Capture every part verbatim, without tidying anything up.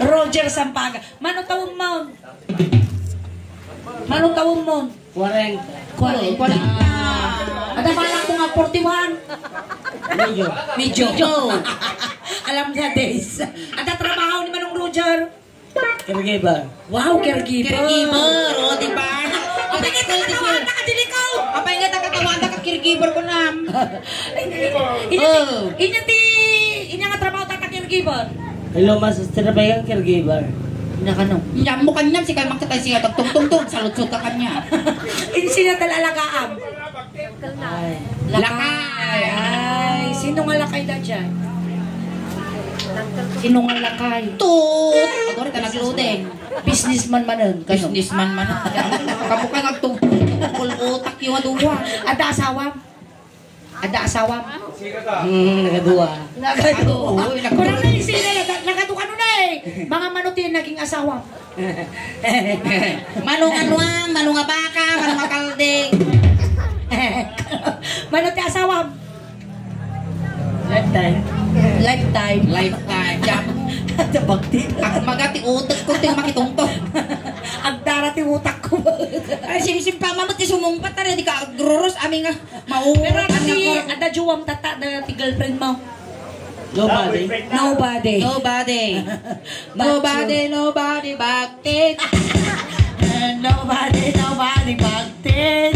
Roger Sampaga. Mano taon mo? Mano taon mo? Kwarenta. Kwarenta. Kwarenta. Ada balak mo nga forty-one. Medyo. Medyo. Medyo. Alam niya, days. Ada trabaho ni Manong Roger? Caregiver. Wow, caregiver. Caregiver, o, di ba? Apay nga takatawa, nakadilikaw. Apay nga takatawa, naka-caregiver ko na. Inya ti, Oh. inya ti, inya nga trabaho, tata, caregiver. Hello, mas trabaho yung caregiver. Inya kano? Inya mo kanya, si Kalmak sa tayo siya, tagtungtungtong, saludsod ka kanya. Insiya tal alagaan. Ay. Lakay. Ay, sino nga lakay da dyan? Sino nga lakay? Tut! Agora ka nagludeng. Businessman manen, kano? Businessman manen. Kamu ka nagtugtog, utak yung aduwa. Ada asawa? Ada asawa? Hmm, nagaduwa. Nagaduwa. Uy, nagaduwa. Kurang na yung sila, naga-, nagaduwa, ano na eh. Mga manutin naging asawa. Mano nga nuang, mano nga baka, mano nga kalding. Mano ti asawam? Lifetime. Lifetime. Lifetime. Jam. Jabagti. Agmaga ti utek ko, ti makitungtong. Agdara ti utak ko. Ay, simsim pa, mamut ti sumungpat, tara, di ka agruros, ami nga, mauurat, Pero ami nga ti, kor- ada juwam tata, da ti girlfriend mo. Nobody. Nobody. Nobody. Nobody, nobody bagtit. Nobody, nobody bagtit.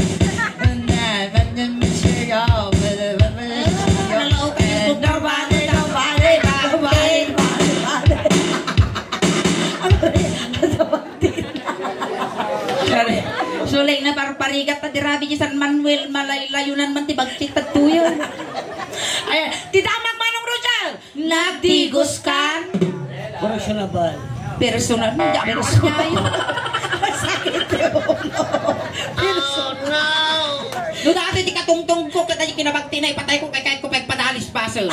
Nobody, nobody, nobody bagtit. Sorry. Suling na parparigat ta dirabi di San Manuel, malaylayunan man ti bagtit tagtuyo. Ay, ti damag Manong Roger. Nagdigos kan? Personal. Personal. Hindi ako personal. Masakit yung ulo. No dati ti katungtong ko, kada di kinabagti na ipatay ko, kay kahit ko pagpadalis paso.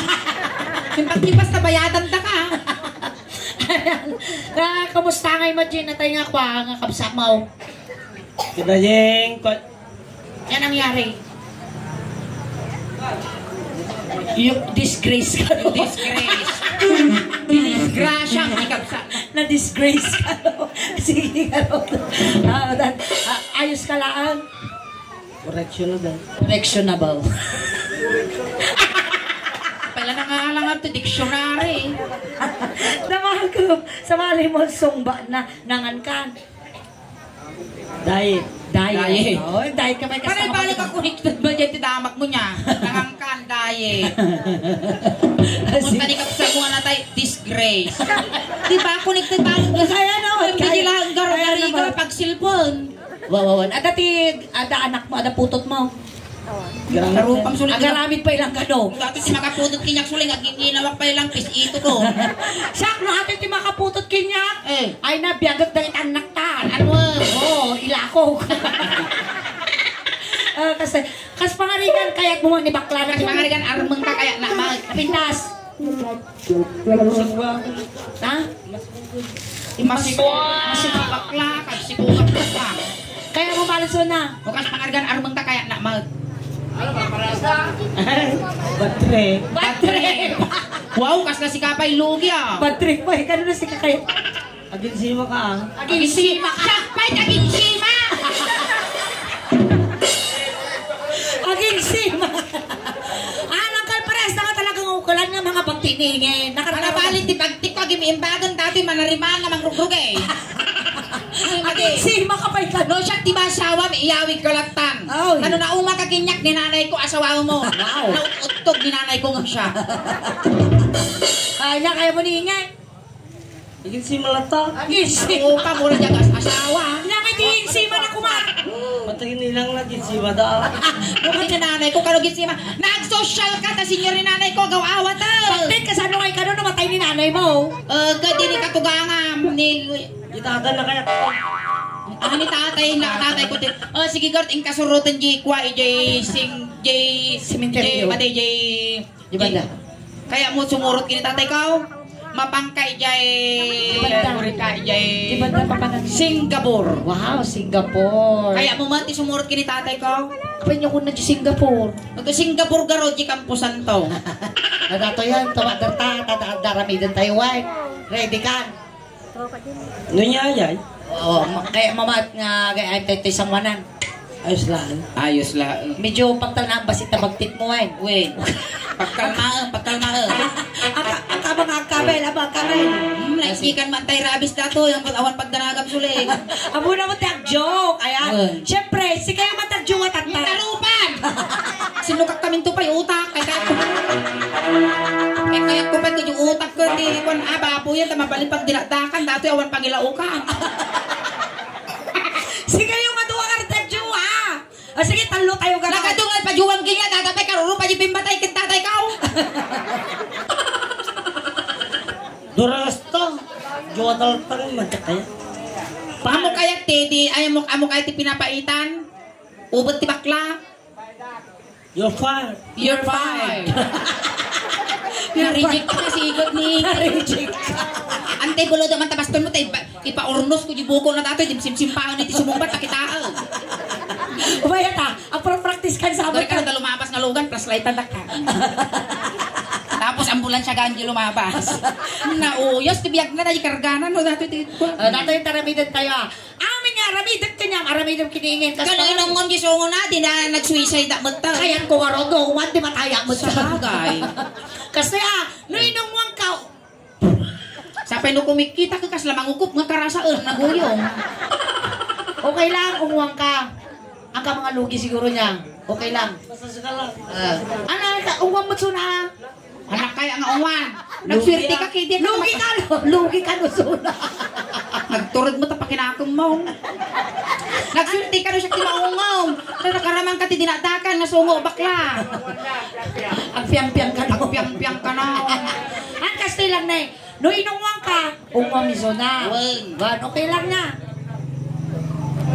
Simpag di basta bayadan ta ka. Ayan. Ah, kumusta nga, imagine na tayo nga kwa, nga kabsat mo? Kita jeng, kwa- Yan nangyari. Yung disgrace ka, no? Disgrace. Disgrasya, di kabsat. Na-disgrace ka, no? Sige ka, no? Ah, dan-, ah, ayos ka laan. Correctionable. Correctionable. Pala nangangalangan to dictionary. Namakup, sa mali mo, sungba na, nangan ka. Diet. Diet. Diet. Oh, diet ka may Panay kasama balik ka. Ako, higpit ba dyan ti damak mo niya? Nangangkan, diet. Pumunta ni Kapsay mo nga natay, disgrace. Di ba, connected balik na. Kaya naman, Hindi kaya. Nila ang garo-gari Kaya naman. Ka, pag cellphone. Wawawan. Ada ti, ada anak mo, ada putot mo. Garang Karupang sulit. Agaramid pa ilang kado. Dati ti makaputot kinyak suling, aginginawak pa ilang pis ito ko. Siak, no, ati ti makaputot kinyak. Eh. Ay, nabiagat da itan naktan. Ano? Oo, ilako. Ah, kasi, kas pangarigan, kayat mo ni bakla na Kas pangarigan, armeng ka kaya na mag- Pintas. Ha? Masigo, masigo bakla, kag sigo bakla. Kaya mo maluso na. Bukas pangargan, armang ta kaya na mag. Batre. Batre. Wow, kas na si Kapay Lugi, ah. Batre pa, eh, kano na si Kapay? Agin sima ka, ah. Agin sima ka. Siya pa'y agin sima. Agin sima. Ah, nang kalpares na nga talagang ukulan nga mga pagtiningin. Nakakatawa. Ang balik ti pagtik ko, agim imbagan dati manariman na mangrugrug eh. Agin sima ka pa ikaw. No, siya ti masawa, iyawig ka latan. Oh. Ano na uma ka kinyak ni nanay ko, asawa mo. Wow. Nauttog ni nanay ko nga siya. Ay, na kaya mo ni ingay. Agin sima latta. Agin sima. Oo, ka, mura dyan, as-, asawa. Nang iti insima na kuma. Patay nilang na, agin sima da. Bukan ka nanay ko, kano agin sima. Nagsosyal ka, ta senior ni nanay ko, agaw awat, ah. Bakit ka, sano nga ikano namatay ni nanay mo? Eh, ka, di ni katugangam, ni Itagan na kaya. Ah, ni tatay, na tatay ko, ti-, oh, sige, Gart, inkasurutan, J, kwa, J, sing, J, Sementeryo. J, pati, J, Di banda. Kaya mo sumurot kini tatay ko? Mapangkay jay, Di banda. Amerika jay, Di banda papanan. Singapore. Wow, Singapore. Kaya mo man ti sumurot kini tatay ko? Apa inyo kun na di Singapore? Ito Singapore garo, di kampusan to. Nadato yan, tawa darta, tada, daramidan tayo, ay. Ready ka? Nunya, ay. Oo, ma-, kaya mamat nga, kaya ay tayo sanwanan. Ayos lang. Ayos lang. Medyo pagtalnaan ba si tabagtit mo, eh? Wait. Pagkalma, pagkalma. Ang ka-, ang kabang ang kabel, abang ang kabel. Hmm, naikikan man tayo rabis dato, yung awan pagdanagam suling. Amo na mo, ti agjoke. Ayan. Uy. Siyempre, si kayo matagjoke at Yung tarupan! Sinukak kaming tupay utak. Kaya, kaya, kaya, kaya ko pa ito yung utak ko. Di, kwan, ah, baboy yan. Tama balik pag dinakdakan. Dato yung awan pangilaukan. Sige, yung maduwa ka rin, tagjoke, ah. Ah, sige, talo tayo, gano'n. Nakadungal pa, juwang kanya. Tatapay, karuro pa, yung pimbatay, kintatay ka, oh. Durasta. Jowa taltang, magkakaya. Amo kaya, Teddy, ay, amo, amo kaya ti pinapaitan? Ubot ti bakla? You're fired. You're fired. Na-reject ka, sigod ni. Na-reject ka. Ante, bulo daw man tabaston mo, tay, ba-, ipaurnos ko di buko na dato, di simsimpaon iti sumungbat, pakitaen. Ubay, ata, ang practice kan sa Dori ka abot. Na lumabas nga lugan, flashlight ang dakta. Tapos ambulansya ganji lumabas. Nauyos, ti biag na, di kargana, no, dato, di, Ah, dato yung taramidan tayo, ah. Amin nga, aramidek kanyam, aramidek kiniingin. Kas Kano pa- inong mo di sungo na, di na nag-suicide ak met ta. Kayat ko nga ron, no, uman, di mataya met ta. Sabagay. Kasi, ah, no inong mo ang ka-, Sapay no kumikita ka, kas lamang ukup nga karasaen, naguyong. Okay lang, umuwang ka. Ang ka mga lugi siguro niya. Okay lang. Basta siya lang. Ah. Ano, ka, umuwang mo, Tsuna? Anak kaya nga uwan. Nagswerte ka, kidi ka Lugi ka, no? Lugi ka, no, Suna? Nagturod mo, tapakinakong mo. Nagswerte ka, no, siya kimaungaw. Pero nakaramang ka, ti dinadakan, nga sungo, bakla. Agpiang-piang ka, no? Agpiang-piang ka, no? Ang Kastilan na eh. No, inungwang ka. Ungwam iso na. Wen. Wen, okay lang na.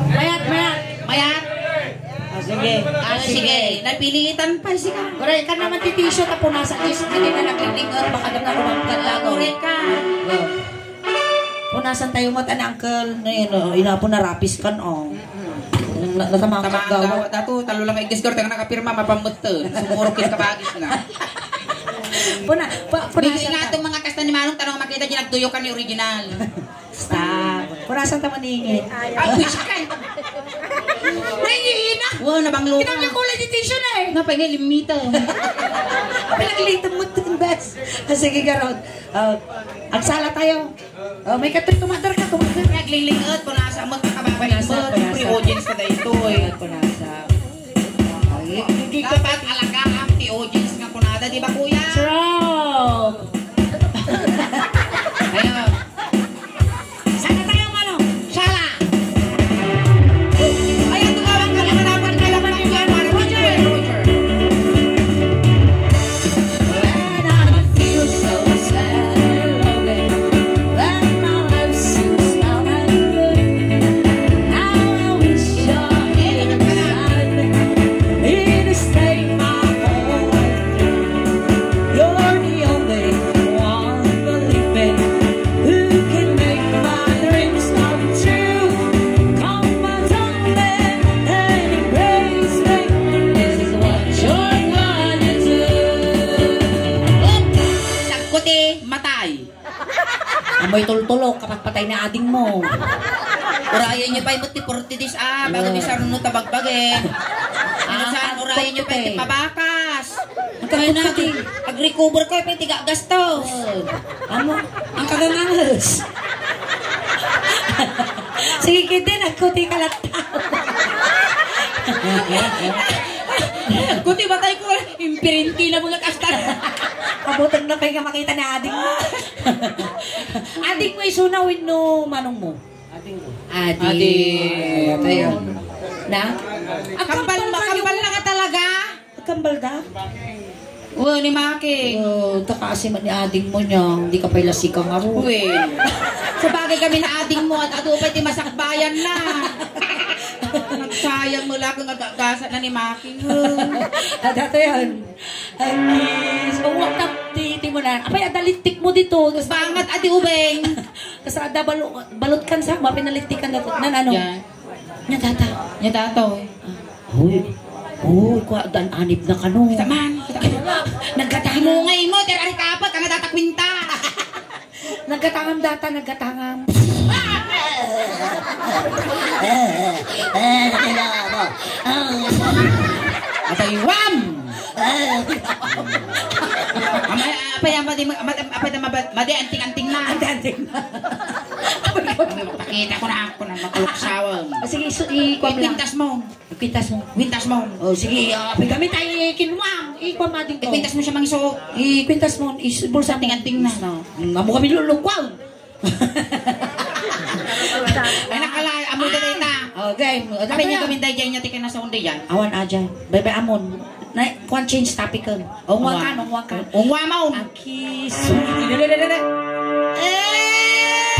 Mayat, mayat. Mayat. Ah, sige. Ah, sige. Napilitan pa, sika. Correct ka naman, ti tissue, ta punasan. Ay, sige na, naglilingkod. Baka na naman ang ganda, no? Correct ka. Oh. Punasan tayo mo, tan, uncle. Na yun, oh, inapo na rapis kan, oh. Nang na-, natama ang Tama ang kagawa. Gawa. Dato, talo lang igas, Gord, ang nakapirma, mapamutta. Sumurok yung kabagis na. Puna, pa, puna Hindi siya nga ta- itong mga kasta ni Manong, tanong makita, di nagtuyo ka ni original. Stop. Purasan ta maningit. Ay, wish ka. Nangihina. Wow, nabanglo ka. Kinang niya kulay di tissue na eh. Napay nga, limita. Pinaglitan mo ito, bes. Ah, sige, garot. Ah, agsala tayo. Oh, may katay, tumadar ka, tumadar. Naglilingit, punasa mo, kababay Punasa, mo, punasa. Pre-audience ka dahil ito eh. Punasa. Ay, hindi ka Dapat alagaan ti audience nga kunada, di ba, kuya? True. Ayun. Saan na tayo, Manong? Sala! Ayan, tumawag ka naman, dapat kailangan yung Manong Roger. Roger. When I feel so sad and lonely, when my life seems dark and gray, how I wish you're here beside me. It is take my whole life. You're the only one believing who can make my dreams come true. Come, my darling, and embrace me. This is what you're gonna do. Sagko ti matay. Amoy tultulok, kapatpatay na ading mo. Urayan niyo pa imot ti forty days, ah, bago Ah. ni Sarno tabagbagin. Ano Ah, saan, urayan niyo pa ti pagpatay. Pabakas. Ang Ay, kapatpatay. Nag-, nag-recover ko, pa ti gagastos. Oh. Amo, ang kagangangas. Sige, kiti, nagkuti ka lang. Kuti batay ko, impirinti na mga kastan. Abutang na pa yung makita ni ading mo. Ading mo isuna wenno manong mo? Ading mo. Ading. Ading. Ayun. Na? Kambal, kambal na ka talaga? Kambal da? Oo, ni Maki. Oh, takasi man ni ading mo niya. Hindi ka pala sika nga ro. Uy. Sabagay kami na ading mo at adu pa ti masakbayan na. Nagsayang mo lang kung agagasan na ni Maki. At ato yan. Ang kiss. Pag waktak, ti, ti mo na. Apay, adalittik mo dito. Bangat, adi ubeng. Kasada, balo-, balot kan sa, mapinalittikan na, nan ano? Yan. Nya tata. Nya tata, eh. Hoy. Hoy, kwa, dan anib na kano. Kita man, kita man. Nagkatay mo nga imo, ter, ari ka pa, ka nga tatakwinta. Naggatangam data, naggatangam. Eh, eh, eh, kailangan mo. Ah. Atay, wam! Eh. Amay, apay, amay, di ma-, amay, apay, di maba-, madi, anting-anting na. Anting-anting na. Pakita ko na ako na makuluksawan. Ah, sige, isu-, i-, kuwan mo lang. Ikwintas mo. Ikwintas mo. Kwintas mo. Oh, sige, ah, pigami tayo, eh, kinuwang. Ikuan mo din ko. Ikwintas mo siya, mangiso. Ikwintas mo, is-, bulsa mo. Anting-anting na. Is-, no. Mm, amo kami lulukwaw. Ay, nakalay, amo da dayta. Oh, game. Ano Kami ba niya yan? Kami dayta niya, tika na sa undi yan. Awan, aja. Bebe, amon. Na, kuan, change topic ko. Ungwa Awan. Ka, ungwa ka. Ungwa mo. Ang kiss. Dali, dali, dali. Eh!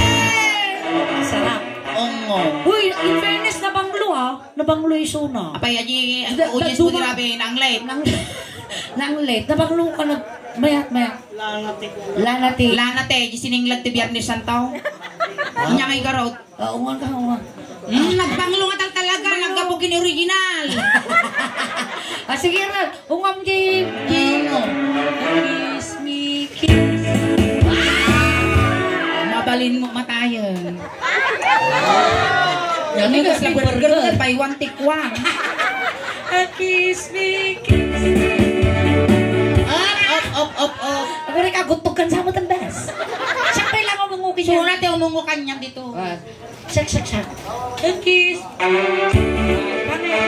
Sarap. Ongo. Uy, in fairness, nabanglo, ah. Nabanglo isuna. Apay, aji, ang Da-, audience da-, mo, duma- dirabi, nanglet. Nang-, nanglet. Nabanglo ka na, mayat, mayat. Lanati. Lanati. Lanati, di sininglag ti Biyernes Santo. Inya nga igarot. Ah, ungan ka, ungan. Hmm, nagbanglo nga tal-, talaga, naggapu kin original. Ah, sige, Ron. Ungam, Jim. Jim, oh. Kiss me, kiss me. Mabalin mo matayen. Yan, kasi burger, buy one, take one. Ah, kiss me, kiss me. Up, up, up, up, up. Agora ka, gutog kan sa mo, tambes. Siyempre lang ako manguki niya. Sulat, eh, umungo ka niyan dito. Ah. Sak, sak, sak. Kiss. Paano yan?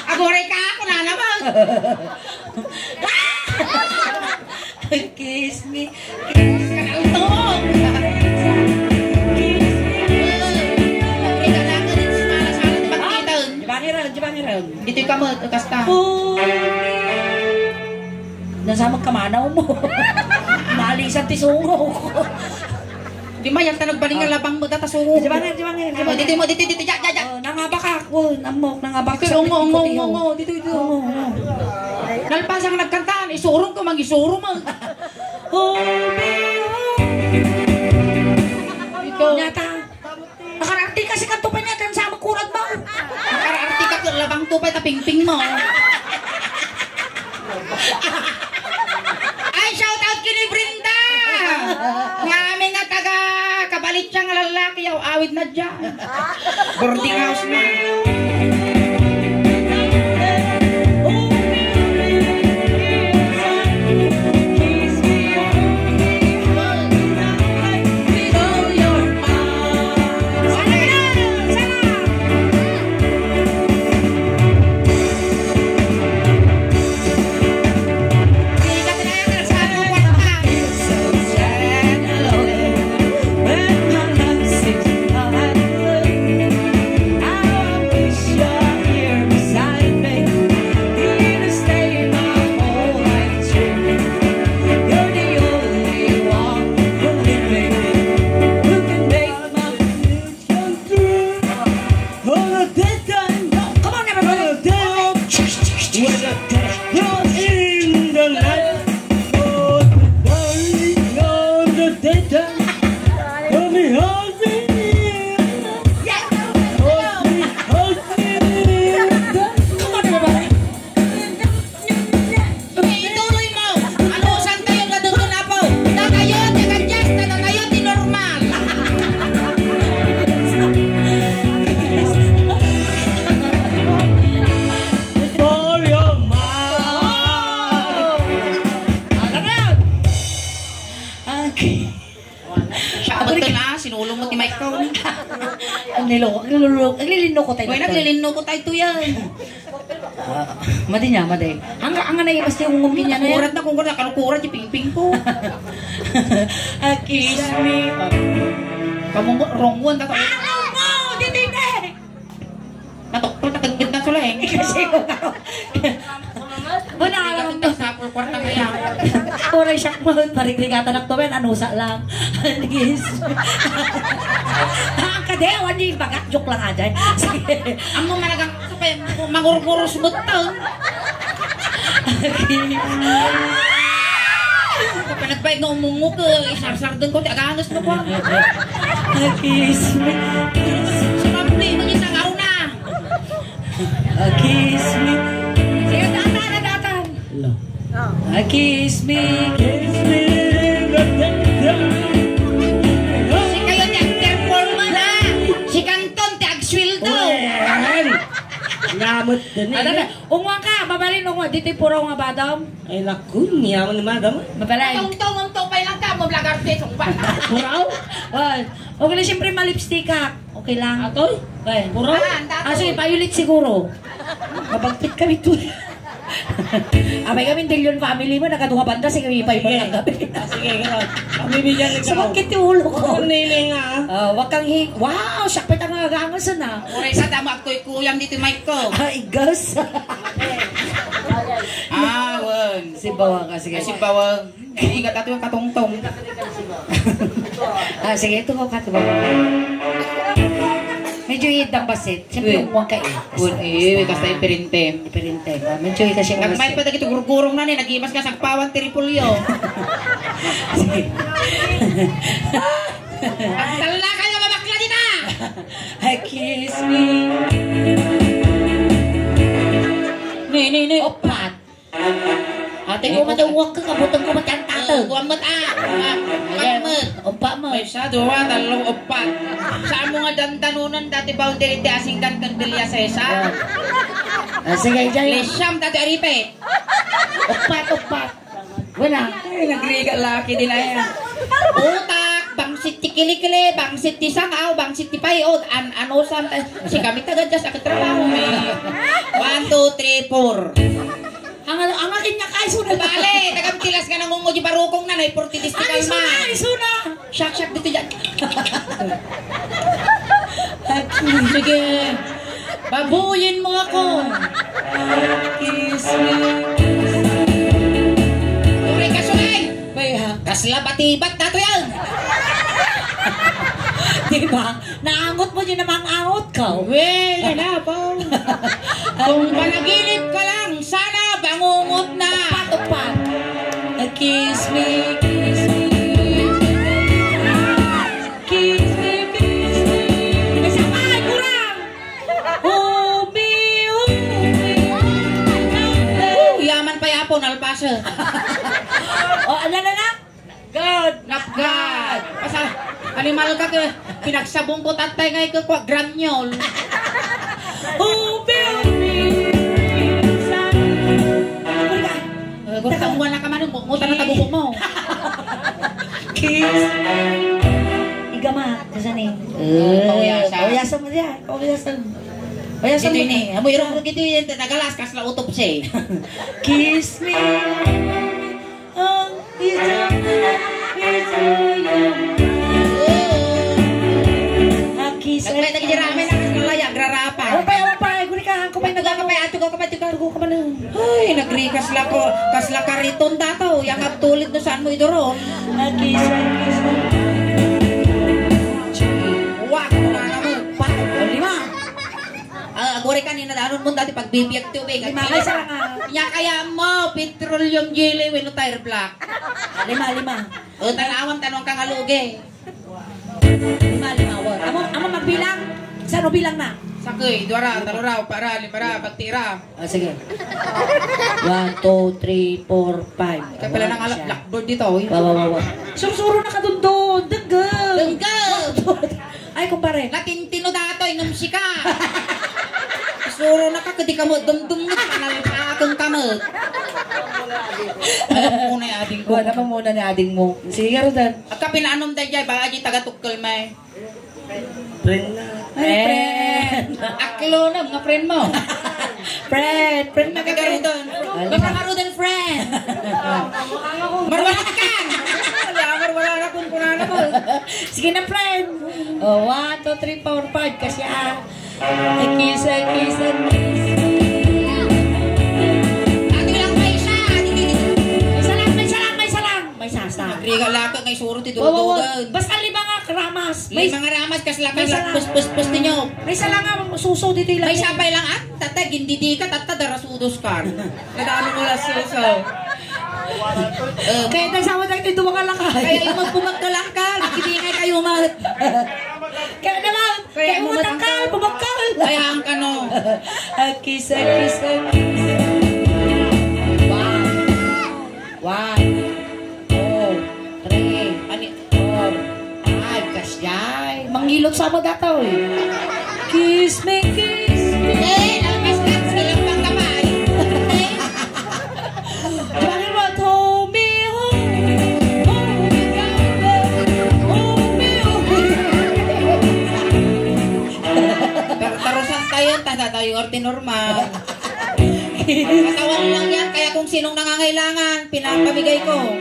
Agoy ka, ako na naman. Kiss me. Kiss ka na utong. Kiss me. Ikaw na ako dito sa mga sala, di ba kita? Di ba, Hiram? Di ba, Hiram? Dito'y kamot, kasta. Nasa magkamanaw mo. Malisan ti sungo. Di mayat ta nagbaling nga Ah. labang mo, data sungo. Di ba, di ba, di ba? Oh, dito mo, dito, dito, dyan, dyan, dyan. Oh, nangabak ako. Namok, nangabak Ito, sa ungo, ungo, tikot, ungo, iyo. Ungo, dito, dito. Ungo, ungo. Nalpas ang nagkantaan, isurong ko, mangisurong mo. Oh, Ito. Nyata. Nakararti kasi ka to pa niya, kan sa magkurag mo. Nakararti ka to, labang to pa, tapingping mo. Ay, shout out kini Brenda! Nga amin nga taga Kabalitia nga lalaki, yaw awid na dyan. Boarding house na. Come on, everybody. In the night. On the daytime. Hold me, hold me. Yes. Hold me, hold me. Come on, everybody. Ituloy mo. Ano, saan kayo natutunapaw? Tatayo, taga-adjust, tatayo, di normal. Call your mom. Ano yan? Okay. Siya, abot ka na, sinulong mo ti Mike ko. Ang niloko, naglululok, naglilinoko tayo. Uy, naglilinoko tayo to yan. Ah, madi niya, madi. Ang, ang anay, basta yung ngumpi niya na yan. Kurat na, kung kurat, kanukurat, yung pingping ko. Ah, kiss me. Kamu mo, wrong one, tata. Ah, wrong one! Di, di, di! Natuktot, nakagit na sila eh. Kasi ko na. Wala, wala. Sa kwarta kaya. Oray siya mo, parigrigatan ako, men, anusa lang. Nigis. Ang kadewan ni bagat, joke lang aja. Sige. Amo, managang, mangurguros mo to. Panagbayad nga umungok, eh, isarsardeng ko, ti agangas mo ko. Kiss me. Sumabli mo yung sangaw na. Kiss me. Sige, datan na, datan. Hello. A kiss me, kiss me, in the daytime. Sikayo ti agperforma, ha? Si Kanton ti agsweldo. Well, namut din. Ada na. Ungwang ka, mabalin ungwang. Dito'y puraw nga badam. Ay, naku, niya mo naman, madam. Mabalin. Tungtong, tungtong, pay lang ka, mo vlog artist, ungwang. Puraw? Well, okay lang, siyempre, ma-lipstick ka. Okay lang. Atoy? Okay. Puraw? Ah, ang dato. Ah, sige, violet siguro. Mabagpit kami to. Abay kami, Dillion family mo, nakaduha banda, sige, may fiber lang kami. Ah, sige, gano'n. Kami bigyan ikaw. Sumakit yung ulo ko. Ang niling, ah. Ah, wag kang hi-, wow, sakpit ang agangas, ah. Uri sa damo, ako'y kuyang dito, mic ko. Ah, igas. Ah, wen. Si Bawang, ah, sige. Ay, si Bawang. Hindi ka dati yung katungtong. Ah, sige, ito ko, kato ba? Medyo hidang basit. Siyempre, eh, umuwag ka eh. Wen, eh, kasta yung pirintem. Pirintem. Ah, medyo hidang siya. Nagmay pa dagito gurgurong na ni, nagimas ka sagpawan, ti repolyo. Sige. Agtalla kayo, mabakla di na! Ay, kiss me. Ni, ni, ni. Opat. Ate ko, matungwag ka, kabutang ko, matyan tatag. Kuwan mo't, ah. Kuwan mo't. Opat mo. May isa, dua, tallo, opat. Saan mo nga dandanunan dati boundary ti asinggan kang Villa Cesar? Ah, sige, Jay. Lisiam dati aripit. Opat, opat. Wala. Ay, nagriga laki din ay. Utak, bangsit ti kilikili, bangsit ti sangaw, bangsit ti payod, an-, ano, san-, si kami taga Dias, agtrabaho mi. One, two, three, four. Ang, ang akin nga kay suna. Bale, taga Pilas nga nangungo di barukong na, na forty days ti kalma. Ay, suna, ay, suna. Siak-siak dito dyan. Sige. Babuyin mo ako. Kiss me. Tuloy ka, Sulay. Bay, ha? Kasla batibat na to yan. Di ba? Naangot mo din namang angot ka. Well, wala pa. Kung panaginip ka lang, sana bangungot na. Upat, upat. A kiss me, kiss me. Kiss me, kiss me. Isa pa, ay, kurang. Umi, umi. Oh, yaman pa yapon, alpasa. O, ano na na? God! Not God! Basta, animal ka ka, pinagsabong ko tatay nga ikaw kwa, granule. Ubi, ubi, sa-, Eh, kung tamuan na ka man, mu-, muta na tagubo mo. Kiss. Igama, saan eh? Eh, pawiasa. Pawiasa mo diyan, pawiasa. Pawiasa mo. Ito ini, amo irong ko gito yan, nagalas, kasla utop siya eh. Kiss me. Ang isang, isang, isang. Nagpay, nagdiramen ang kalaya, agrarapa. Awan pa, awan pa, ay, guni ka, ang kumay na gano. Kapay, ato ka, kapay, ato ka. Tugo ka man, eh. Ay, nagrikas la ko, kasla kariton dato, yang agtulid no saan mo iduron. Nagkisa, kisa. Wag mo na naman. Pa, lima. Ah, agore ka ni nadanon mo dati pagbibiag tubig. Lima, ay, sarang, ah. Nya kaya mo, petroleum jelly, wenno tire black. Lima, lima. O, tanawan, tanong ka nga lugi. Lima, lima, walo. Amo, amo magbilang. Saan mo bilang na? Sakoy, duara, talura, upara, limara, pagtira. Ah, sige. One, two, three, four, five. Kaya pala nang ala-, blackboard dito, eh. Wa, wa, wa, wa. Sursuro na ka dun dun. Dengga. Dengga. Ay, kumpare. Latintino dato, inumsi ka. Suro na ka, kadi ka mo, dumdum na, panalpakan ka mo. Alam mo na yung ading ko. Wala pa muna ni ading mo. Sige, Rodan. Agka pinaanom da jay, baka di taga-tukkel may. Friend na. Ay, friend. Aklo na, mga friend mo. Friend, friend na ka, friend. Magkakaroon. Baka karoon, friend. Marwalakan. Wala, marwala na kung kunana mo. Sige na, friend. Oh, one, two, three, four, five. Kasi, ah, a kiss, a kiss, a kiss. Ate lang, may isa. May isa lang, may isa lang, may isa lang. May sasa. Agriga laka, kay suro ti dudugan. Basta lima nga ramas. Lima nga ramas, kas laka, puspus, puspus ti nyo. May isa lang nga suso dito yung. May isa pa lang, ah, tatay, gindidi ka, tatay, darasudos ka. Kadami mo lang suso. Eh, kaya nagsawa tayo ito, duwa ka lakay. Kaya yung magpumagka lang ka, nakibingay kayo, mat. Kaya naman, kaya mo matangkal, pumakal. Kaya ang kano. Akis, akis, akis. Wow. One, two, three, ani, four, five, kasjay. Mangilot sa mo dataw eh. Kiss me, kiss me. Eh, ang mas ka, silang pangkapal. Bakit mo, hold me, hold me, hold me, baby, hold me, hold me. Pero tarusan tayo, tata tayo, Orte Normal. Katawan lang yan, kaya kung sinong nangangailangan, pinapamigay ko.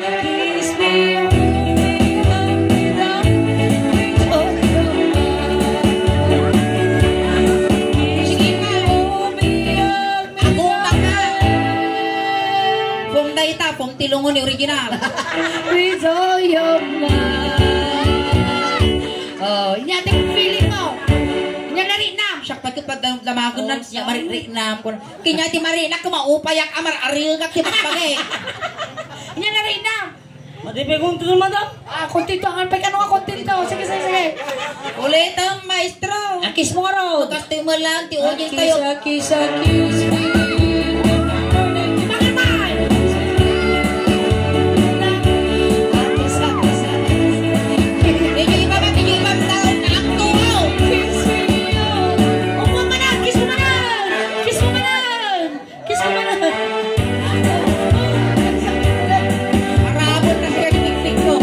Sige pa. Ako pa ka. Pong dayta, pong tilungon ni original. With all your might. Oh, inya ti feeling mo. Inya na rin na. Siya pa ito pagdamagan na, inya mari-ri na. Kanya ti mari na, kumaupayak, amar-arigak ti bakbagi. Inya na rin na. Madipegunto, madam. Ah, kontento, ang pagkano nga kontento? Sige, sige, sige. Ulit ang maestro. Akis mo nga ron. Bukas tayo mo lang, ti audience tayo. Akis, akis, akis. Bakit ba? Akis, akis, akis. Medyo iba ba? Medyo iba ang tao na ang tuhaw. Kiss me, oh. Upo ka na, kiss mo ka na. Kiss mo ka na. Kiss ko man. Marabot na siya, tiktik ko.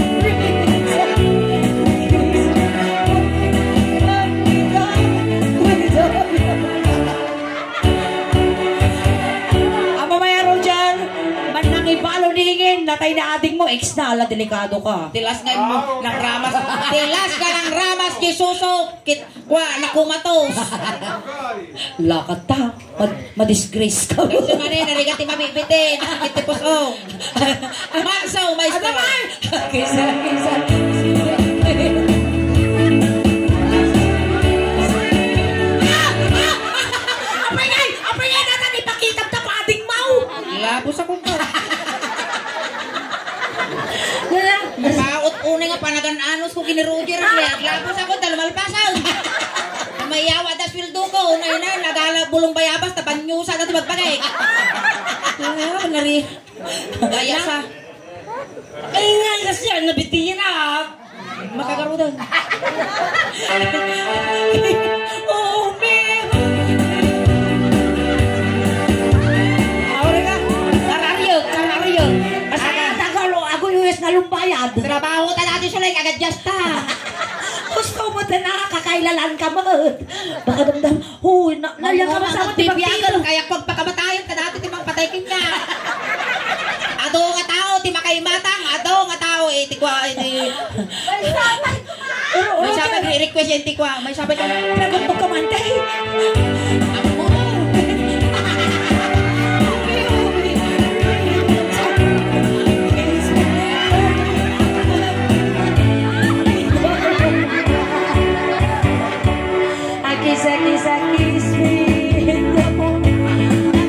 Ama maya, Roger, man nang ibalo ni Ingin, natay na ading mo, ex na, ala, delikado ka. Tilas nga mo, nang ramas. Tilas ka nang ramas, Jesuso. Kit, kwa, nakumatos. Lakat ta. Mad-, madisgrace ka. Kasi man eh, narigat ti mabibitin. Sakit ti puso. Manso, maestro. Ano man? Kisa, kisa. Ah! Ah! Apay ngay! Apay ngay! Natan ipakitam ta pa ading mau! Labos ako pa. Mapaot unay nga panagan-anos ko kini Roger. Kaya labos ako, dalamalpasan. Mayawa da sweldo ko. Unay na, nagala bulong bayabas, tabanyosa na ti magbagay. Ah, nari. Gaya sa. Ay, nga, kasi yan, nabitiyan ah. Makagarudan. Oh, pero. Awal ka, kararyo, kararyo. Basta nga, tagalo, ako yung yes na lumbayad. Trabaho ta dati sa like, agad just ta. Gusto mo din nakakailalan ka mo. Baka damdam, Hoy, na, nalya ka masama ti pagtipon. Kaya pagpakamatayan ka dati ti mangpatay kanya. Ado nga tao ti makaimatang, ado nga tao, eh, ti kwa, eh, ti. Maysa pay, maysa pay request yan ti kwa, maysa pay ka. Nagutok ka man, tay. Amo. A kiss, a kiss, a kiss me. A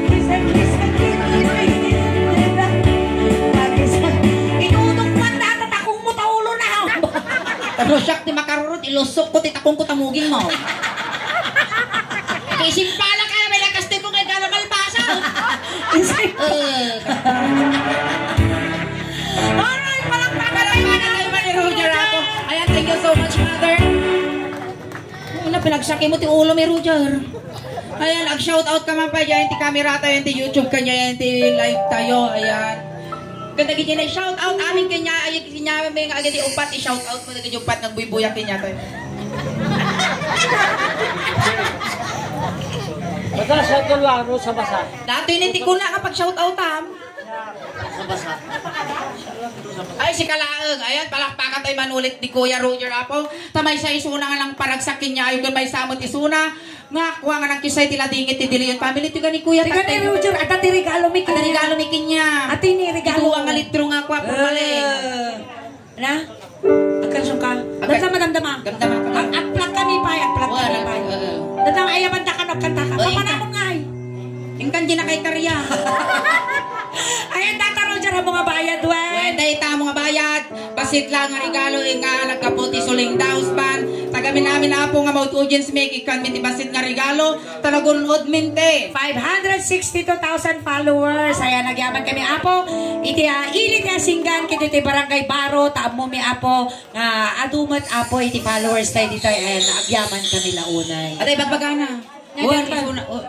kiss, a kiss, a kiss me. A kiss, a kiss. Itutok man na, tatakong mo, taulo na. Pero siya, ti makarurot, ilusok ko, ti takong ko, tamugin mo. Kay simpala ka, may lakas ti ko, kay gala malbasa. Isip. Eh. Alright, palakpakan tayo, palakpakan tayo, Ma'am Roger, ako. Ayan, thank you so much, mother. Una, pinagsaki mo ti ulo mi, Roger. Ayan, ag-shout out ka man pa dyan, ti camera tayo, ti YouTube kanya, yan, ti live tayo, ayan. Kadagiti na shout out amin kanya, ay kanya may nga agadi upat, i-shout out mo dagiti upat nga buybuyak kanya tayo. Basta sa tulano sa basa. Dati ni ti kuna nga pag-shout out am. Ay, si Kalaeng. Ayan, palakpakan tayo manulit ni Kuya Roger Apo. Ta maysa isuna nga nang paragsak kanya, ayo kun maysa met isuna. Nga, kua nga nang kisay ti ladingit ti Dilion family. Ti gani, Kuya, ti gani, Roger, ata ti regalo mi kanya. Ata regalo mi kanya. Ati ni regalo. Ito nga litro nga, kua, pumali. Eh. Na? Agkansion ka? Agkan-, damdama, damdama. Damdama ka. Ag-, agplak kami pay, agplak kami pay. Wala, oo. Damdama, ayaban ta ka, no, kanta ka. O, papanamon ngay. Ingkan di na kay karya. Ayan, Tata Roger, amo nga bayad, wen. Wen, dayta amo nga bayad. Bassit lang nga regalo, nga nagkaputi suling daos ban. Tag Kami namin, Apo, nga maud-audience mi, ikkanmi ti bassit nga regalo, ta nagun-od min ti five hundred sixty-two thousand followers. Ayan, nagyaman kami, Apo. Iti, ah, ili ti Asinggan, ket iti Barangay Baro, ta ammo mi, Apo, nga adu met, Apo, iti followers tayo dito. Ayan, nagyaman kami launay. Atay, bagbagana. Wan, Nagkaka- isuna, oh.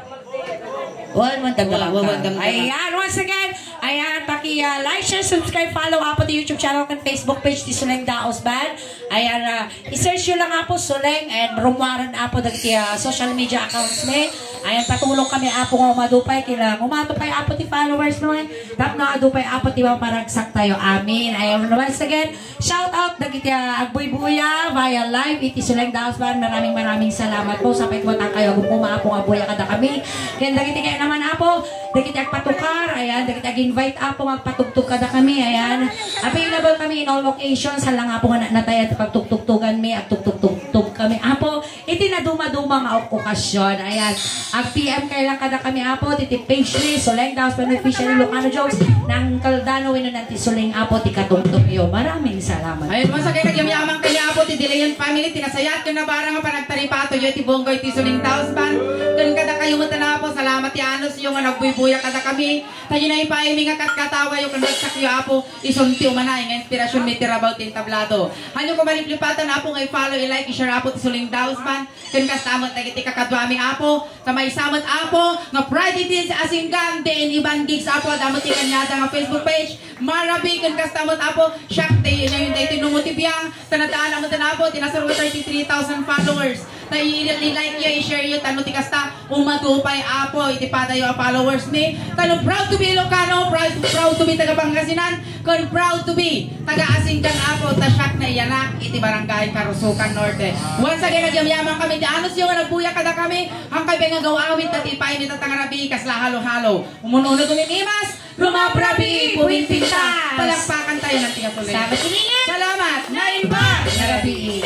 Wan, wan, damdama Wan, wan, ka. wan, damdama. Ayan, once again, ayan, paki, ah, like, share, subscribe, follow, Apo, ti YouTube channel ken Facebook page ti Suleng Daos Band. Ayan, ah, i-search yo lang, Apo, Suleng and Romuaren, Apo, dagiti, ah, social media accounts mi. Ayan, patulong kami, Apo, nga umadu pay, kila, umadu pay, Apo, ti followers mo, eh. Tapno adu pay, Apo, ti maparagsak tayo. Amen. Ayan, once again, shout out dagiti, ah, agbuybuya via live iti Suleng Daos Band. Maraming, maraming salamat po. Sapay ko matang kayo, agumuma, Apo, nga buya kada kami. Ken dagiti kaya naman, Apo, dagiti agpatukar, ayan, dagiti ag-invite, Apo, nga agpatugtog kada kami, ayan. Available kami in all occasions, hala nga, Apo, nga na-, natayad ti pagtugtugtugan mi, agtugtugtog kami, Apo, iti naduma-duma nga ok-, okasyon, ayan. Ag-P M kayo lang kada kami, Apo, ti, ti page ni Suleng Daos Band Official Ilocano Jokes, nang Caldano, wenno nang ti Suleng, Apo, ti katungtong yo. Maraming salamat. Ayan, once again, nagyamyaman kami, Apo, ti Delayan family, ti nasayaat ken nabarang nga panagtaripatoyo iti bunggoy ti Suleng Daos Band. Ken kada kayo met, Apo, salamat ti anus yo nga nagbuybuya kada kami. Tayo na ipaimi nga katkatawa yo ken ragsak yo, Apo, isun ti umana nga inspirasyon mi ti rabaw ti entablado. Hanyo ko maliplipatan, Apo, nga i-follow, i-like, i-share, Apo, ti Suleng Daos Band. Ken kasta met dagiti kakaduami, Apo, ta maysa met, Apo, nga Friday Teens Asinggan, D N E Band Gigs, Apo, adda met ti kaniada nga Facebook page, Marabi, ken kasta met, Apo, siak, day, ngayon, day, tinumo ti biang, ta nadaan met, Apo, ti nasaro thirty-three thousand followers. Ta i-, i-like yo, i-share yo, tano ti kasta, umadu pay, Apo, iti padayo a followers mi. Tano proud to be Ilocano, proud, proud to be taga Pangasinan, ken proud to be taga Asinggan, Apo, ta siak naiyanak iti Barangay Karusukan Norte. Once again, nagyamyaman kami ti anus yo nga nagbuya kada kami, hankay pay nga gaw-awid ta ti pay mi tatangarabi, kasla halo-halo. Umun-uneg umimimas, rumabrabi, pumipintas. Palakpakan tayo ng tiga tuloy. Salamat, Inian. Salamat. Naimbag. Narabi.